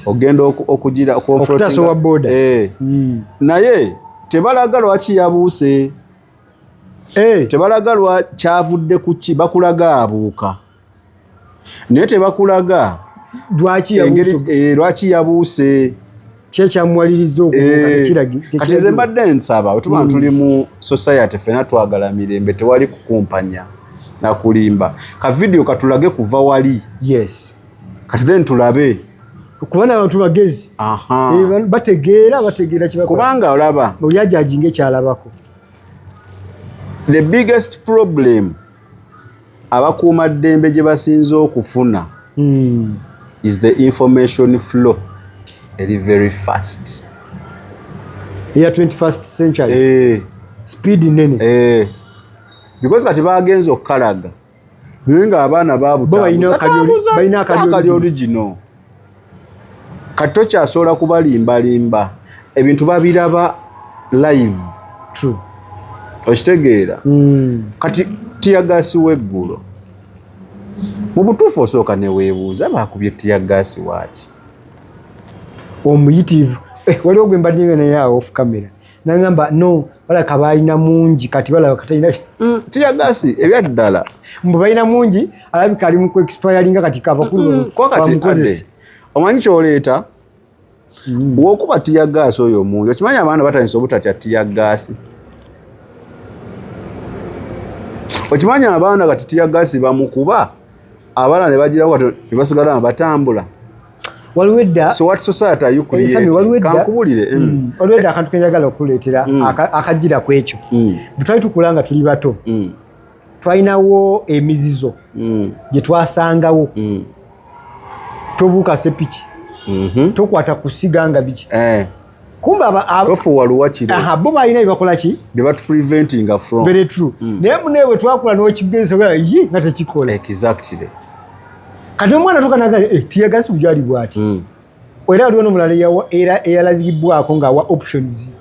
ogenda okugira Okutaasa owa boda. Eh. Naye tebalaga lwaki yabuuse. Tebalaga lwa kyavudde ku ki. Bakulaga abuuka, naye tebakulaga lwaki yabuuse. Lwaki yabuuse. Kyekyamuwaliriza okubuuka. Kati nze mbadde nsaba, bwe tuba tuli mu society, ffena twagala mirembe, tewali kukumpanya nakulimba, ka vidiyo katulage kuva wali. Kati then tulabe. Kuba n'abantu bagezi. Eh, bategeera kyebakola. Kubanga olaba oli ajajinga ekyalabako. The biggest problem abakuumaddembe gye basinze okufuna is the information flow eri very fast. Eya 21st century. Speed nene. Eh, because kati bagenze okukalaga, naye ng'abaana Bo balina akali akali original. Kati tokyasobola kubalimbalimba, ebintu babiraba live. True. Okitegeera? Kati teargas w'eggulo, mu butuufu osooka neweebuuza, bakubye teargas waaki? Omuyitivu. Eh, waliwo gwe mbadde nga naye awo off camera nagamba no balaka balina mungi, kati balaba katalina. Teargas ebyaddala. Mbu balina mungi, alabika ali mu ku expiringa, kati kabakulu Kuba kati bamukozesa. Ade, omanyi kyoleeta wokuba teargas oyo omungi, okimanyi abaana batandise obutatya teargas? Okimanyi abaana kati teargas bamukuba, abaana ne bagirawo, kati ne basigala nga batambula. Waliwo edda So what society are you Eh, Sami, waliwo creating? edda Kankubulire. Waliwo edda akantu kenjagala okuleetera akajjira ku ekyo. Bwe twali tukula nga tuli bato, twalinawo emizizo gye twasangawo: tobuuka sepiki, tokwata kusiga nga biki. Kumbe Tofuuwa luwakiro. Aha, bo balina byebakola ki? Bye batupreventinga from. Very true. Naye munaye bwe twakula n'okigezesa ye nga tekikola. Kati omwana tuka naga, eh, teargas bujali bwati. Era waliwo n'omulala era eyalazibwako ng'awa options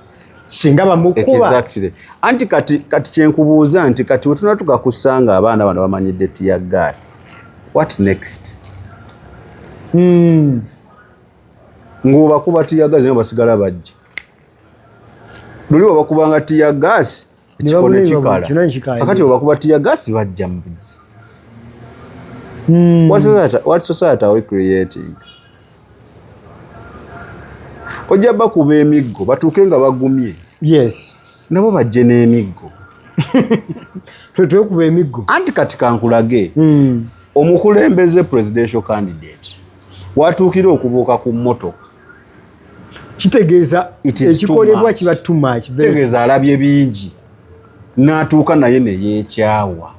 singa bamukuba. Exactly. Anti kati kyenkubuuza nti kati wetunatuka kusanga abaana bano bamanyidde tear gas, what next? Ng'obakuba tear gas, naye basigala bajja luli wabakubanga tear gas, Ne ekifo babula nekikala. Kyonna nekikala, Kakati webakuba tear gas, bajja mu buzi. What society are we creating? Ojja bakuba emiggo batuuke nga bagumye. Nabo bajje n'emiggo. Twe twekuba emiggo. Anti kati kankulage, omukulembeze, presidential candidate, watuukira okubuuka ku mmotoka, kitegeeza It is too ekikolebwa much. kiba too much. Very. Kitegeeza alabye bingi n'atuuka naye neyeekyawa.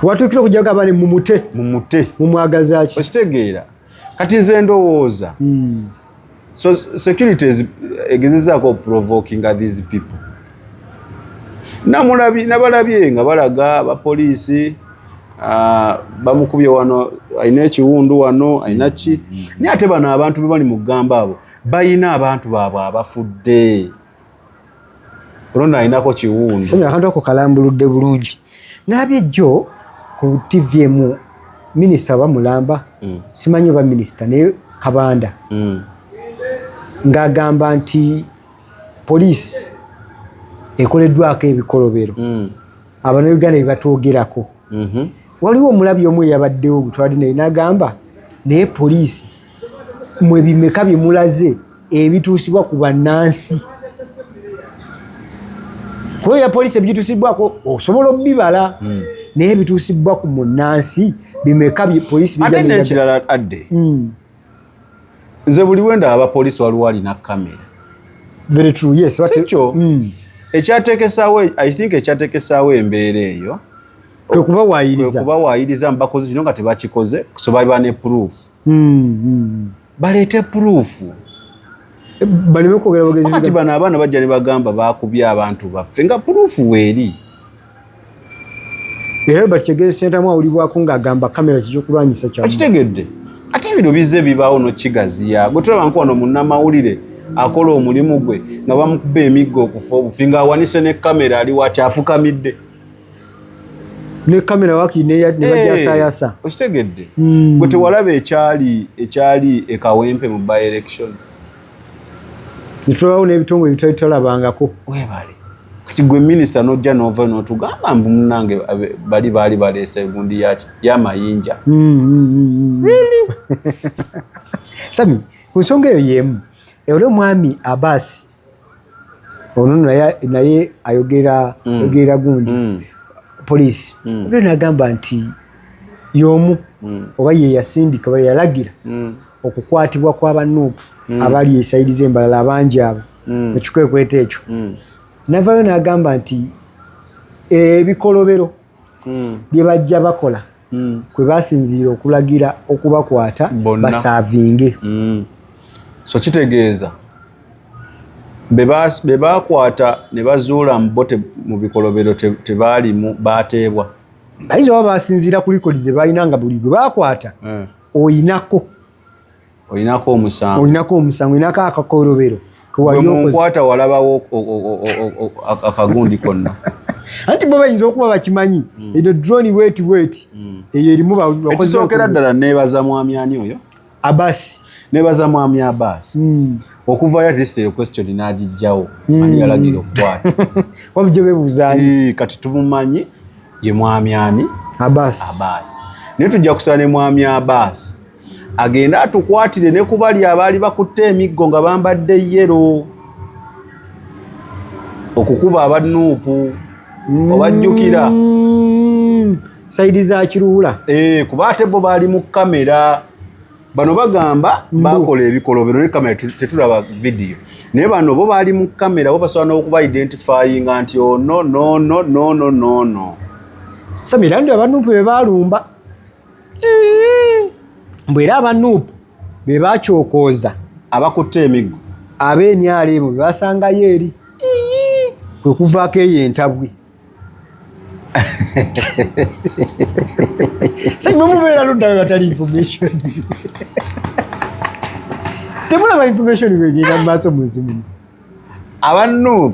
Watuukira okujja gamba ne mumute. Mumute. Mumwagaza ki? Okitegeera? Kati nze ndowooza so security egezezaako provokinga these people. Namulabi nabalabye nga balaga abapoliisi, bamukubye wano, alina ekiwundu wano, alina ki, naye ate bano abantu be bali mu kugamba abo bayina abantu baabwe abafudde, olwo alinako kiwundu. Sami, akantu ako kalambuludde bulungi. Nalabye ejjo ku TV emu, minisita bamulamba, simanyi oba minisita, naye Kabanda, ng'agamba nti poliisi ekoleddwako ebikolobero, Abannayuganda bye batwogerako. Waliwo omulabi omu eyabaddewo gwe twali naye n'agamba, naye poliisi mwe bimeka bye mulaze ebituusibwa ku bannansi? Kuba ebya poliisi ebituusibwako osobola obibala, naye ebituusibwa ku munnansi bimeka bye poliisi Ate bijja n'eraga? N'ekirala adde, nze buli wenda abapoliisi waliwo alina kamera. Very true, yes. Sikyo? Ekyateekesaawo, I think ekyateekesaawo embeera eyo, Kwe kubawaayiriza. Kwe kubawaayiriza mbakoze kino nga tebakikoze, so baba ne proof. Baleete proof. Baleme kwogera bwogezi. Kati bano abaana bajja ne bagamba bakubye abantu baffe nga proof weeri. Era Robert Kyagulanyi Ssentamu awulibwako ng'agamba kamera kijja kyammwe. Okitegedde? Ate bino bizze bibaawo n'okigaziya. Gwe tulaba nko wano munnamawulire akola omulimu gwe nga bamukuba emiggo okufa obufi ng'awanise ne kamera ali wati afukamidde. Ne kamera waki ne bagyasayasa. Okitegedde? Gwe tewalaba ekyali e Kawempe mu by election. Netulabawo n'ebitongole ebitali tutalabangako. Weebale. Kati gwe minisita n'ojja n'ova n'otugamba mbu munnange bali baali baleese gundi y'amayinja. Really? Sami, ku nsonga eyo y'emu, era omwami Abbas ono naye ayogera ayogera gundi poliisi. Era n'agamba nti y'omu oba ye yasindika oba yalagira okukwatibwa kw'aba NUP abali e side z'embalala abangi abo ekikwekweto ekyo. Navayo n'agamba nti ebikolobero bye bajja bakola kwe basinziira okulagira okubakwata basaavinge. So kitegeeza be bakwata ne bazuula mbo mu bikolobero tebaalimu bateebwa. Bayinza oba basinziira ku likodi ze balina nga buli gwe bakwata oyinako. Olinako omusango. Olinako omusango, olinako akakolobero. Bwe walabawo akagundi konna. Anti bo bayinza okuba bakimanyi. Eno drone weti weti. Eyo erimu ekisookera ddala neebaza mwami ani oyo? Abbas. Neebaza mwami Abbas. Okuvayo at least eyo question n'agiggyawo. Ani yalagira okukwata? Wabujje beebuuzaani. Kati tumumanyi ye mwami ani? Abbas. Abbas. Naye tujja kusaba ne mwami Abbas agende atukwatire ne ku bali abaali bakutte emiggo nga bambadde yellow okukuba aba NUP obajjukira. Side za Kiruhura. Kuba ate bo baali mu kamera. Bano bagamba bakola ebikolobero ne kamera tetulaba video. Naye bano bo baali mu kamera bo basobola n'okuba identifyinga nti ono no no no no no no. Samira ndi aba NUP be baalumba. Mbu era aba NUP be bakyokooza abakutte emiggo ab'NRM be basangayo eri kwe kuvaako eyo entabwe. Sasa mubeera ludda nga tali information. Temulaba information bwegenda mu maaso mu nsi muno. Aba NUP.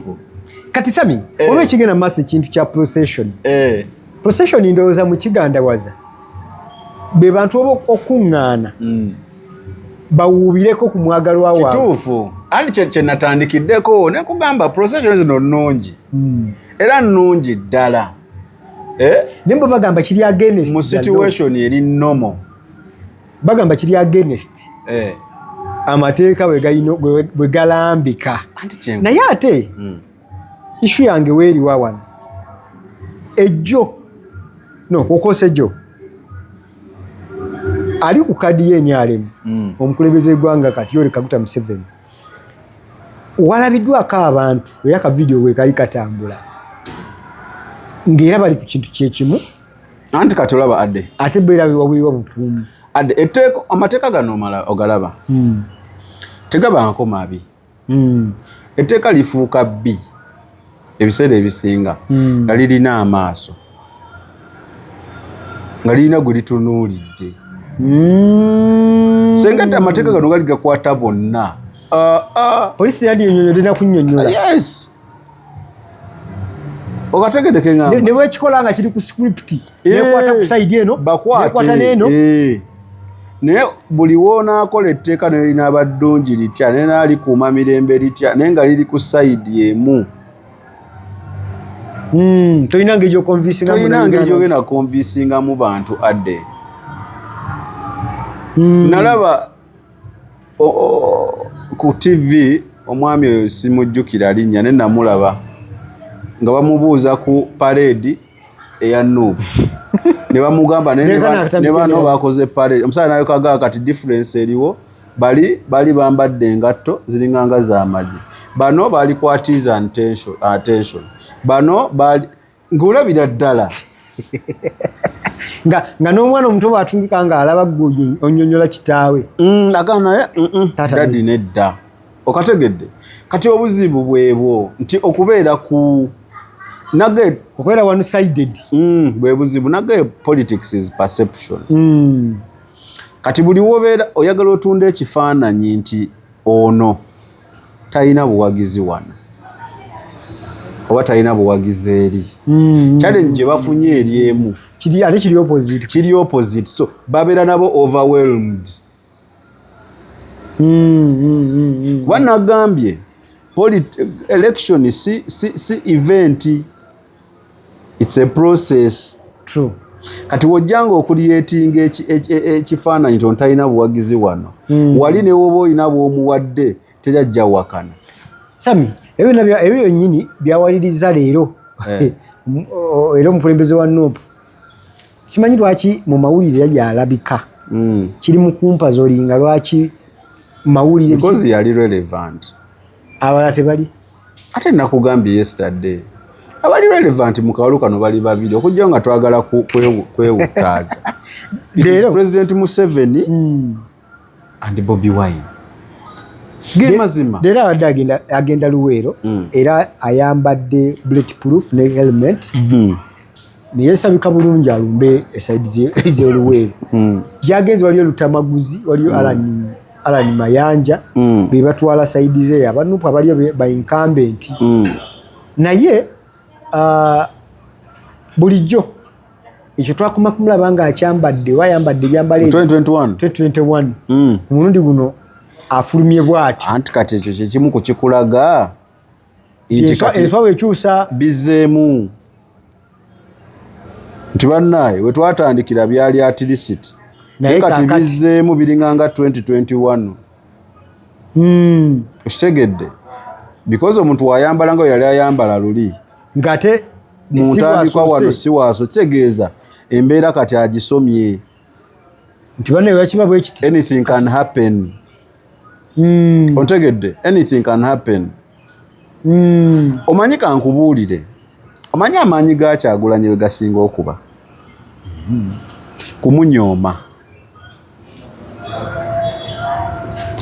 Kati Sami, olwo ekigenda mu maaso ekintu kya procession. Procession ndowooza mu Kigandawaza be bantu okuŋŋaana bawuubireko ku mwagalwa waabwe. Kituufu. Anti kye natandikiddeko ne kugamba procession zino nnungi. Era nnungi ddala. Naye bo bagamba kiri against mu situation eri normal. Bagamba kiri against amateeka bwe galambika. Naye ate issue yange weeriwa wano. Ejjo no okosa ejjo ali ku kadi ye NRM omukulembeze w'eggwanga kati Yoweri Kaguta Museveni walabiddwako abantu era ka video we kali katambula ng'era bali ku kintu kyekimu. Anti kati olaba adde ate bo era bewaweebwa bukuumi. Adde etteeka amateeka gano ogalaba tegabanko mabi. Etteeka lifuuka bbi ebiseera ebisinga nga lirina amaaso nga lirina gwe litunuulidde. Senga ate amateeka gano gali gakwata bonna. Poliisi yandinnyonnyodde na kunnyonnyola. Yes. Okategedde ke ngamba. Ne bwekikola nga kiri ku script nekwata ku side eno nekwata n'eno. Naye buli w'onaakola etteeka ne linaaba ddungi litya ne naalikuuma mirembe litya naye nga liri ku side emu. Tolina ngeri gy'okonvinsingamu. Tolina ngeri gy'ogenda konvinsingamu bantu adde. Nalaba ku TV omwami oyo simujjukira linnya naye namulaba nga bamubuuza ku parade eya NUP ne bamugamba ne bano bakoze parade. Omusajja nayo kagaa kati difference eriwo bali bambadde engatto ziringa nga z'amagye, bano bali ku attention, bano bali ng'olabira ddala. Nga n'omwana omuto bw'atunduka ng'alaba gwe onyonyola kitaawe. Aga naye daddy nedda. Okategedde? Kati obuzibu bwebwo nti okubeera ku nage okubeera one sided. Bwe buzibu nage, politics is perception. Kati buli wobeera oyagala otunda ekifaananyi nti ono talina buwagizi wano oba talina buwagizi eri, challenge gye bafunye eri emu. Kiri ate kiri opposite. Kiri opposite, so babeera nabo overwhelmed. Kuba nagambye election si event, it's a process. True. Kati wojjanga okucreatinga ekifaananyi nti talina buwagizi wano, wali ne woba olina bw'omuwadde, terajja wakana. Sami, ebyo nabyo, ebyo byonnyini byawaliriza leero era omukulembeze wa NUP, simanyi lwaki mu mawulire yali alabika, kiri mu kumpaza olinga lwaki mawulire. Because yali relevant. Abalala tebali. Ate nakugambye yesterday, abali relevant mu kalulu kano bali babiri, okujja nga twagala kwewutaaza. It is Leero. President Museveni and Bobi Wine, ge mazima. Leero abadde agenda Luweero, era ayambadde bullet proof ne helmet, neyesabika bulungi alumbe eside ez'oluweero. Gyagenze waliyo Lutamaguzi, waliyo Alan Mayanja, be batwala side ze aba NUP, abaliyo ba incumbent. Naye bulijjo ekyo twakoma kumulaba nga akyambadde oba ayambadde ebyambalo ebyo 2021. 2021. Ku mulundi guno afulumye bw'atyo. Anti kati ekyo kyekimu ku kikulaga nti kati enswa bwekyusa. Bizeemu nti bannaaye we twatandikira byali at least, naye naye kati kaakati bizeemu biringa nga 2021. Okitegedde? Because omuntu wayambala nga yali ayambala luli ng'ate mu si ntandikwa wano, bw'asoose. Si waaso, kitegeeza embeera kati agisomye. Nti banne bakiba bwe kiti. Anything can happen. Ontegedde? Anything can happen. Omanyi, kankubuulire, omanyi amaanyi ga Kyagulanyi we gasinga okuba kumunyooma.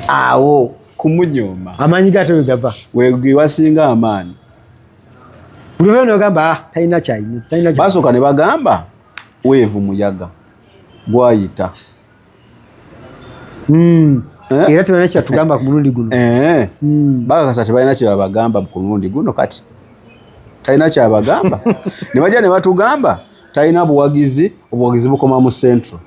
Awo. Kumunyooma. Amaanyi gate we gava. We wasinga amaanyi. Buli lwe nogamba, ah, talina kyayina, talina Basooka ne bagamba weevu muyaga gwayita. Eh? Era tebalina kyatugamba ku mulundi guno. Eh. Bakakasa tebalina kyebabagamba ku mulundi guno. Kati talina kyabagamba, ne bajja ne batugamba talina buwagizi, obuwagizi bukoma mu Central.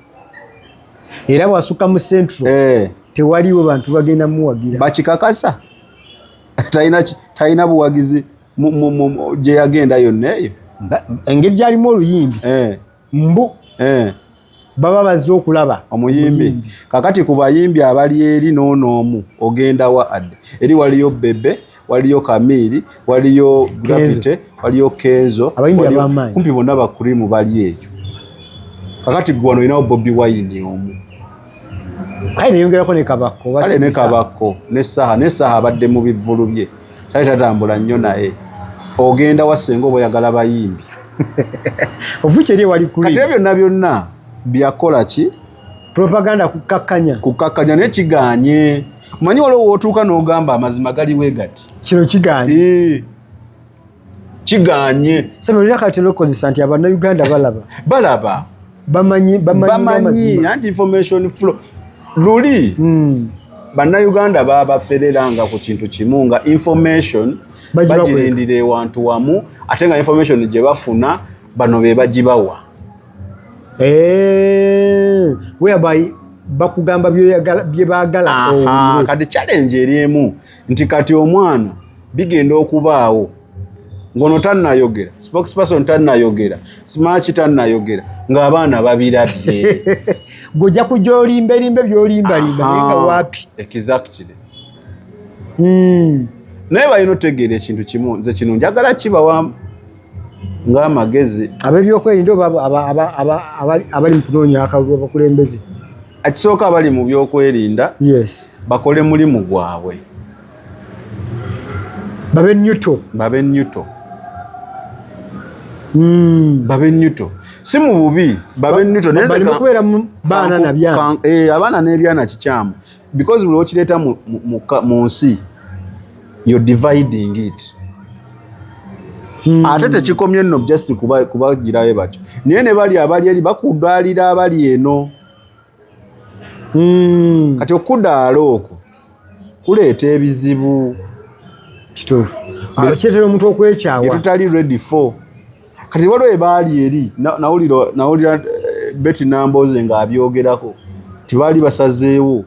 Era bwasukka mu Central, tewaliwo bantu bagenda muwagira. Bakikakasa talina buwagizi gye yagenda yonna eyo. Engeri gyalimu oluyimbi, mbu baba bazze okulaba omuyimbi. Kakati ku bayimbi abali eri n'onoomu ogenda wa? Adde eri waliyo Bebe, waliyo Kamiri, waliyo Gravity, waliyo Kenzo. Abayimbi ab'amaanyi. Kumpi bonna bakurimu bali eyo. Kakati gwe wano olinawo Bobi Wine omu. Kale neyongerako ne Kabako oba kale ne Saha. Kabako ne Saha, ne Saha abadde mu bivvulu bye, kyali tatambula nnyo, naye ogenda wasenga oba oyagala bayimbi? Ovuki eri ewali Kati kuli ebyo byonna byonna byakola ki? Propaganda, kukakkanya. Kukakkanya, naye kiganye. Omanyi waliwo wootuuka n'ogamba amazima galiwe gati. Kino kiganye. Kiganye. Sebe olina kati olwokukozesa nti Abannayuganda balaba. Balaba. Bamanyi, bamanyi. Bamanyi. N'amazima. Anti information flow luli, Bannayuganda babafereranga ku kintu kimu nga information Bagibakweka. Bagirindira ewantu wamu, ate nga information gye bafuna bano be bagibawa. Whereby bakugamba byoyagala, bye baagala owulire. Kati challenge eri emu nti kati omwana bigenda okubaawo ngono tannayogera, spokesperson tannayogera, smach tannayogera, ng'abaana babirabye. Gweojja kujja olimba erimba byolimbalimba, naye nga wapi. Exactly. Naye balina otegeera ekintu kimu, nze kino njagala kibawa ng'amagezi. Ab'ebyokwerinda oba abali mu kunoonya akalulu, abakulembeze? Ekisooka, abali mu byokwerinda bakole mulimu gwabwe. Babe neutral. Babe neutral. Babe neutral, si mu bubi, babe neutral. Naye nze Baleme kubeera mu baana na byana. Abaana n'ebyana kikyamu, because buli okireeta mu nsi, you're dividing it. Ate tekikomye nno just kubagirayo batyo, naye ne bali abali eri bakudaalira abali eno. Kati okudaala okwo kuleeta ebizibu. Kituufu. Ah, kireetera omuntu okwekyawa. Etutali ready for. Kati waliwo ebaali eri nawulira Betty Namboze ng'abyogerako, tibaali basazeewo.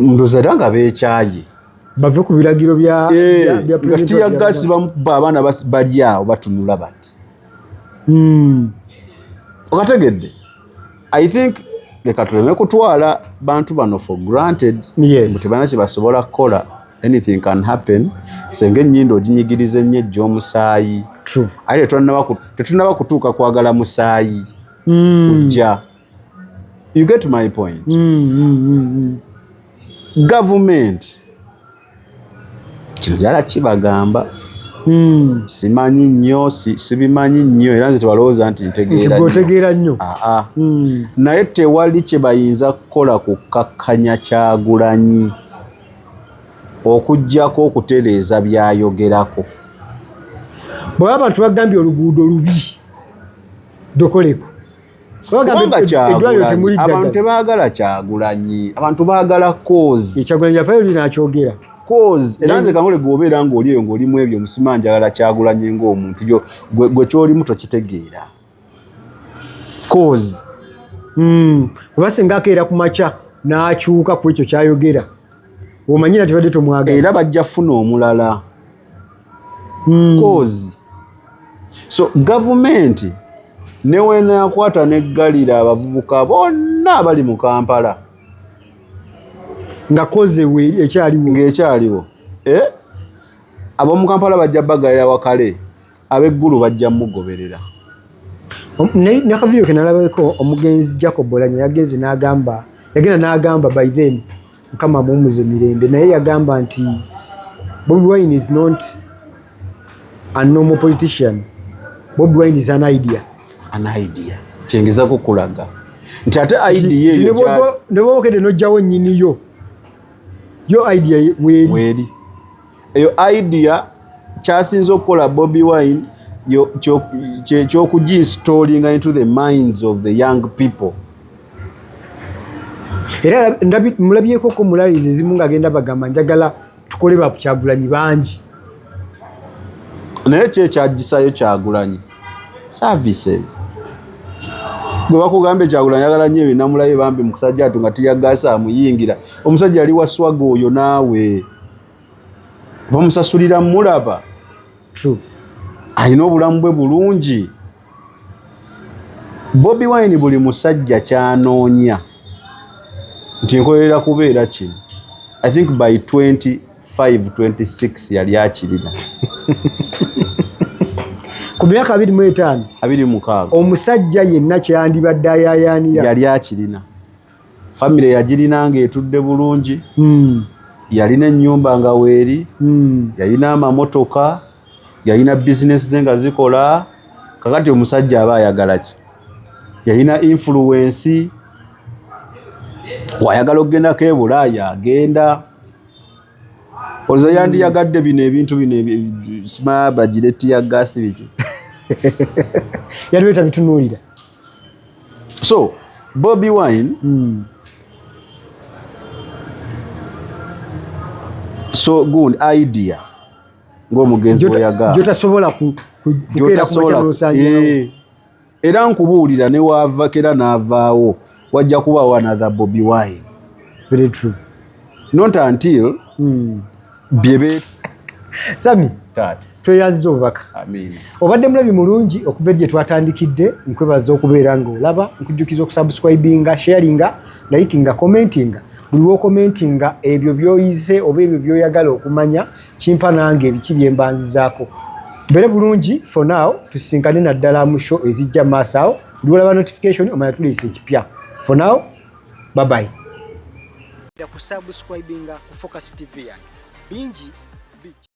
Ndowooza era nga beekyaye bave ku biragiro bya bya bya nga President tear gas bamukuba, abaana bali awo batunula bati. Okategedde? I think leka tuleme kutwala bantu bano for granted. Mbu tebalina kye basobola kukola. Anything can happen senga ennyindo oginyigiriza ennyo ejja omusaayi. True. Ate tetunnaba kutuuka kwagala musaayi kujja. You get my point? Gavumenti kino yala kibagamba. Simanyi nnyo, sibimanyi nnyo, era nze tebalowooza nti nti ntegeera nnyo. Gweotegeera nnyo. Aa. Naye tewali kye bayinza kukola kukkakkanya Kyagulanyi okuggyako okutereeza by'ayogerako. Bwe abantu bagambye oluguudo lubi, dokoleko. Kubanga eddwaliro Kyagulanyi temuli abantu ddagala. Tebaagala Kyagulanyi, abantu baagala cause. Ekyagulanyi yavayo luli n'akyogera. Cause era nze kangole gwobeera ng'oli eyo ng'olimu ebyo musima njagala Kyagulanyi ng'omuntu yo gwe kyolimu tokitegeera cause. Kuba singa akeera ku makya n'akyuka ku ekyo kyayogera, omanyira tibadde tomwagala. Era bajja funa omulala. Cause so gavumenti newenakwata neggalira abavubuka bonna abali mu Kampala nga koze weeri ekyaliwo. Ng'ekyaliwo. Eh? Ab'omu Kampala bajja bagalira wakale, ab'eggulu bajja mugoberera. Nakavidiyo ke nalabako, omugenzi Jacob Olanya yagenze n'agamba, yagenda n'agamba, by then Mukama amuwummuze mirembe, naye yagamba nti Bobi Wine is not a normal politician, Bobi Wine is an idea. An idea, kyengezako kulaga nti ate idea nti eyo ne bw'oba n'ojjawo nnyiniyo, yo idea weeri. Weeri eyo idea. Kyasinze okukola Bobi Wine kyokuginstallinga into the minds of the young people. Era mulabyeko ko mu rallies ezimu ng'agenda bagamba, njagala tukole bakyagulanyi bangi. Naye ki ekyagisayo Kyagulanyi? Services. Gwe bakugambye Kyagulanyi ayagala nnyo ebyo, namulabe bambi mukusajja atu nga tear gas amuyingira. Omusajja yali waswaga oyo, naawe bamusasulira mulaba. True. Alina obulamu bwe bulungi. Bobi Wine buli musajja kyanoonya nti nkolerera kubeera kino, I think by 25 26 yali akirina. Ku myaka 25? 26. Omusajja yenna kyandibadde ayayaanira. Yali akirina. Famire yagirina ng'etudde bulungi. Yalina ennyumba nga weeri. Yalina amamotoka, yalina bizinesi ze nga zikola. Kakati omusajja aba ayagala ki? Yalina influence, wayagala okugendako e Bulaaya agenda. Oza yandiyagadde bino ebintu bino sima bagire tear gas biki? Yali betabitunuulira. So Bobi Wine, so gundi idea ng'omugenzi bweyagamba gyotasobola kukeera ku makya n'osanyawo. Era nkubuulira, ne waava kera n'avaawo, wajja kubaawo another Bobi Wine. Very true. Not until byebe. Sami. Taata. Tweyanziza obubaka. Amiina. Obadde mulabi mulungi okuva eri gye twatandikidde. Nkwebaza okubeera ng'olaba, nkujjukiza okusubscribinga, sharinga, likinga, commentinga. Buli w'okomentinga ebyo by'oyize oba ebyo by'oyagala okumanya, kimpa nange ebiki bye mbanzizaako. Mbeere bulungi for now, tusisinkane naddala mu show ezijja maaso awo. Buli olaba notification omanya tuleese ekipya. For now, bye bye. Kusubscribinga ku Focus TV yange bingi bijja.